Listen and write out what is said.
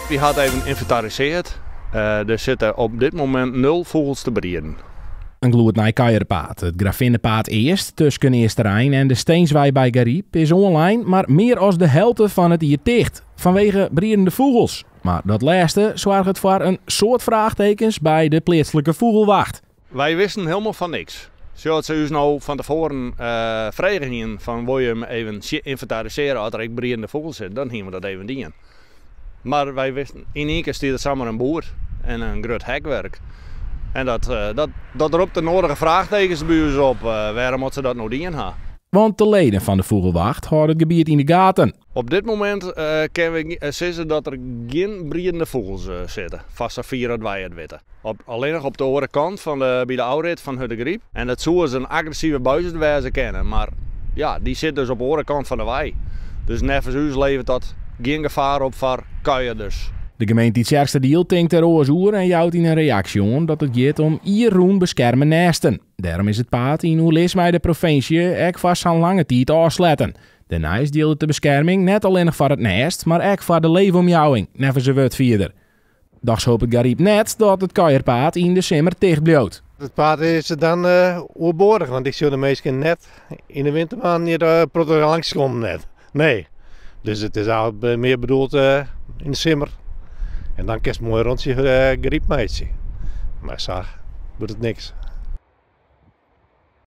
Wy ha it even ynventarisearre. Der sitte op dit momint nul fûgels te brieden. In gloednij kuierpaad, it Gravinnepaad East tusken Easterein en de Steenswei by Garyp, is oanlein, mar mear as de helte fan it jier ticht fanwege briedende fûgels. Mar dat lêste soarget foar in soad fraachtekens by de pleatslike fûgelwacht. Wy wisten hielendal fan niks. Sjoch, as se ús no fan tefoaren frege hienen fan wol je even ynventarisearje oft der ek briedende fûgels sitte, dan hienen we dat even dien. Mar wy wisten, yn ien kear stiet der samar in boerd en in grut hekwerk. En dat, dat, dat ropt de nodige fraachtekens by ús op, wêrom oft se dat no dien ha. Want de leden fan de fûgelwacht hâlde it gebiet yn de gaten. Op dit momint kinne we sizze dat der gjin briedende fûgels sitte, foar safier dat wy it witte. Op, allinnich op de oare kant fan de, by de ôfrit fan Hurdegaryp. En dat soe ris in agressive buizerd wêze kinne, mar ja, dy sit dus op de oare kant fan de wei. Dus neffens ús leveret dat gjin gefaar op foar kuierders. De gemeente Tytsjerksteradiel tinkt der oars oer en jout yn in reaksje oan dat it giet om jierrûn beskerme nêsten. Dêrom is it paad yn oerlis mei de provinsje ek foar sa'n lange tiid ôfsletten. Dêrneist jildt de beskerming net allinnich foar it nêst, mar ek foar de leefomjouwing, neffens de wurdfierder. Dochs hopet Garyp net dat it kuierpaad yn de simmer ticht bliuwt. It paad is dan oerboadich, want ik sjoch de minsken net yn de wintermaanden hjir in protte langskommen net. Nee. Dus it is eigentlik mear bedoeld yn de simmer. En dan kinst moai in rûntsje Garyp meitsje. Mar sa wurdt it niks.